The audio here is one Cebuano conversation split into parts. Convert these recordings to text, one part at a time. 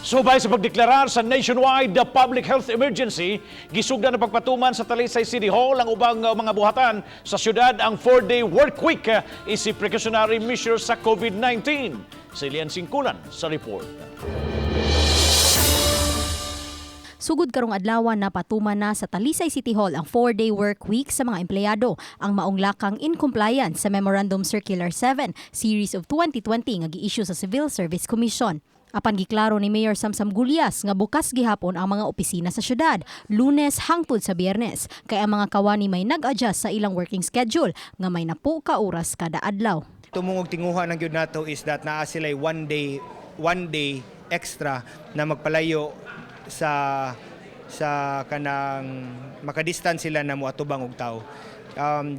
Subay sa pagdeklarar sa nationwide public health emergency, gisugdan na pagpatuman sa Talisay City Hall ang ubang mga buhatan sa syudad ang 4-day work week isip precautionary measures sa COVID-19. Si Lian Singkulan sa report. Sugod karong adlaw, napatuman na sa Talisay City Hall ang 4-day work week sa mga empleyado. Ang maong lakang in compliance sa Memorandum Circular 7 Series of 2020 nga gi-issue sa Civil Service Commission. Apan giklaro ni Mayor Samsam Gullas nga bukas gihapon ang mga opisina sa syudad, Lunes hangtod sa Biyernes, kay ang mga kawani may nag-adjust sa ilang working schedule nga may napo ka oras kada adlaw. Tumungog tinguha ng gyud nato is that naa sila one day extra na magpalayo sa kanang makadistance sila na moatubang og tao.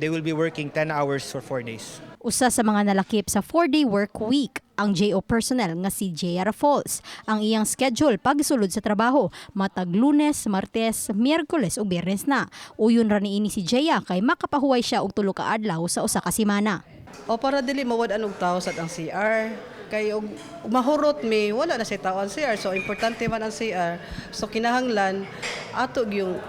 They will be working 10 hours for 4 days. Usa sa mga nalakip sa 4-day work week ang JO personnel nga si J.R. Falls. Ang iyang schedule pagsulod sa trabaho matag Lunes, Martes, Miyerkules ug Biyernes na. Uyon ra niini si Jaya kay makapahuway siya og 3 ka adlaw sa usa ka semana. O para dili mawad-an og tao sa ang CR kay og mahurot mi, wala na say tao ang CR, so importante man ang CR, so kinahanglan ato yung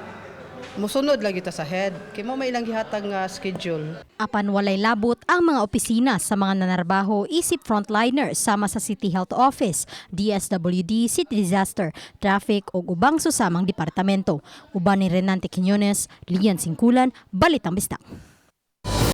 musunod lagi ta sa head kay mao may ilang gihatag nga schedule. Apan walay labot ang mga opisina sa mga nanarbaho isip frontliners sama sa City Health Office, DSWD, City Disaster, Traffic ug ubang susamang departamento. Uban ni Renante Quiñones, Lian Singkulan, Balitang Bisdak.